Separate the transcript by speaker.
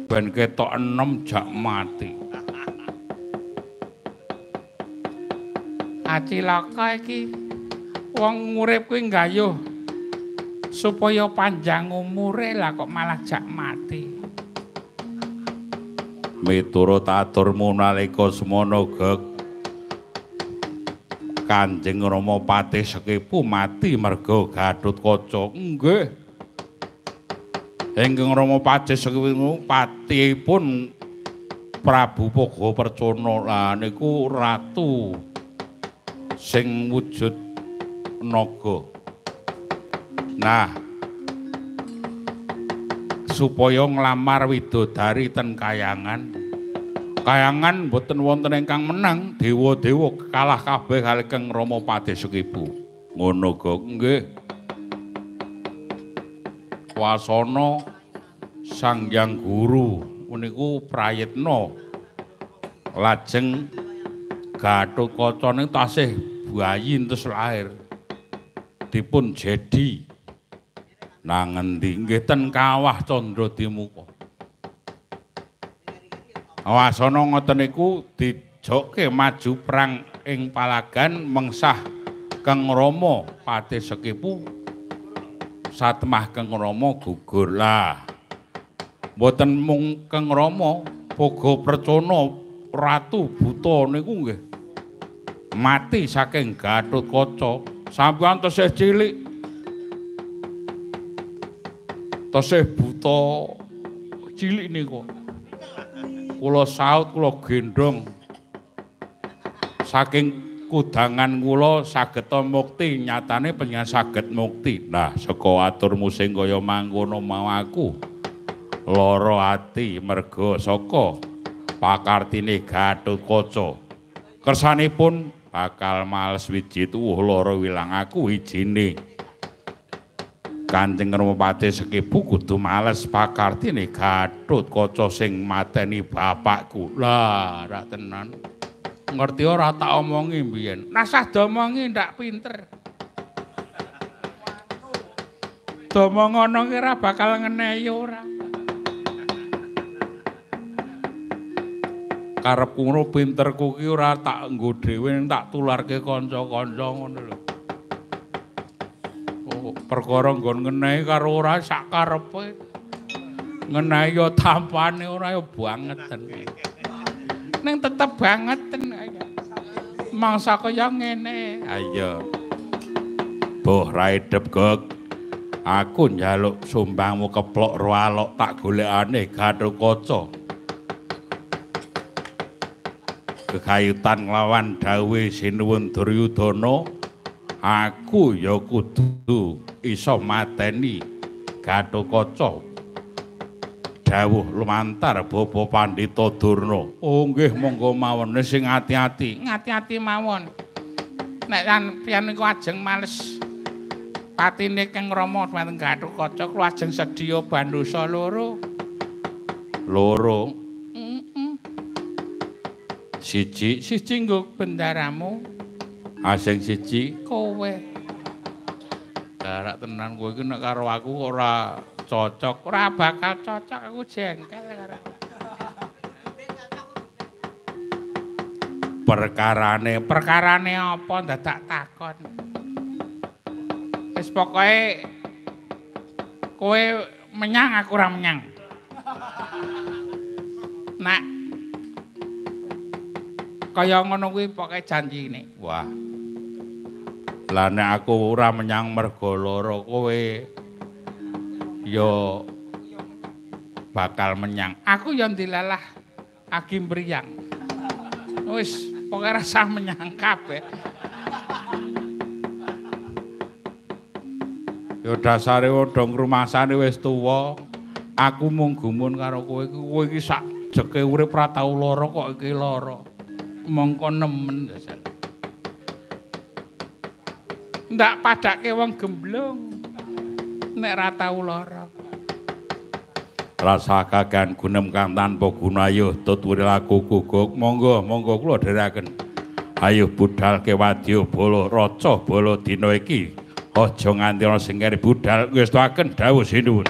Speaker 1: Ben ketok enem jak mati. Acilaka iki wong urip kuwi nggayuh supaya panjang umure, lah kok malah jak mati. Miturut aturmu nalika semana gek Kanjeng Rama Patih Sekipu mati merga Gatotkaca. Nggih. Ingkang Rama Patih Sekipu patihipun Prabu Pogo Percana. Lah niku ratu sing wujud naga. Nah, supaya nglamar widodari ten kayangan. Kayangan mboten wonten ingkang menang, dewa-dewa kalah kabeh kalih Kang Rama Patih Sekipu. Ngono kok nggih. Wasana Sang Hyang Guru niku prayitna lajeng Gatotkaca niku tasih bayi entus lahir. Dipun jedi nang ngendi? Nggih ten Kawah Candradimuka. Wasana ngoten niku dijokke maju perang ing Palagan mengsah Kang Rama Patih Sekipu. Satemah Kang Rama gugur. Lah mboten mung Kang Rama, Pogo Percana Ratu Buta niku nggih mati saking Gatotkaca. Sampeyan tesih cilik, tesih buta cilik niku. Kula saut, kula gendhong saking kudangan kula saged mukti, nyatane panjenengan saged mukti. Nah, saka aturmu sing kaya mangkono mau aku lara ati merga saka pakartine Gatotkaca. Kersanipun bakal males wiji tuwuh lara wilang aku ijine. Kanjeng Rama Patih Sekipu kudu males pakartine Gatotkaca sing mateni bapakku. Lah, ra tenan. Ngerti ora tak omongi mbiyen. Rasah domongi ndak pinter. Domong ngono ki ora bakal ngenehi ora. Karepku ngono pinterku ki ora tak nggo dhewe, tak tularke kanca-kanca ngono lho. Perkara nggon ngenehi karo ora sak karepe. Ngenehi ya tampane ora ya bangeten. Ning tetep bangeten. Mangsa kaya ngene. Ayo. Boh raidep gek. Aku njaluk sumbangmu keplok ro alok tak golekane Gatotkaca. Kegayutan nglawan dawuhe Sinuwun Duryudana, aku ya kudu iso mateni Gatotkaca. Dawuh lumantar Bapak Pandhita Durna. Oh nggih monggo mawon sing ati-ati. Ngati-ati mawon. Nek pian niku ajeng males patine Kang Rama dhumateng Gatotkaca kula ajeng sedya bandosa loro. Loro. Heeh. Siji, siji nggo bendaramu. Asing siji kowe. Darak tenan kowe iki nek karo aku ora cocok, ora bakal cocok, aku jengkel karo. Perkarane, perkarane apa dadak takon. Wis pokoke kowe menyang aku ora menyang. Nek kaya ngono kuwi pokoke janjine. Wah. Lah nek aku ora menyang merga lara kowe ya bakal menyang. Aku ya ndilalah agi mriyang. Wis pokoke rasah menyang kabeh. Ya dasare padha ngrumasane wis tuwa. Aku mung gumun karo kowe iki. Kowe iki sak jeke urip ora tau lara kok iki lara. Mongko nemen dasar. Ndak padake wong gemblung nek ra tau lara. Rasa kagan gunem kang tanpa guna ayo tut wirilaku guguk. Monggo monggo kula dherekaken. Ayo budal ke wadya bala raca bala dina iki. Aja nganti ana sing keri budal. Ngestuaken dawuh sinuwun.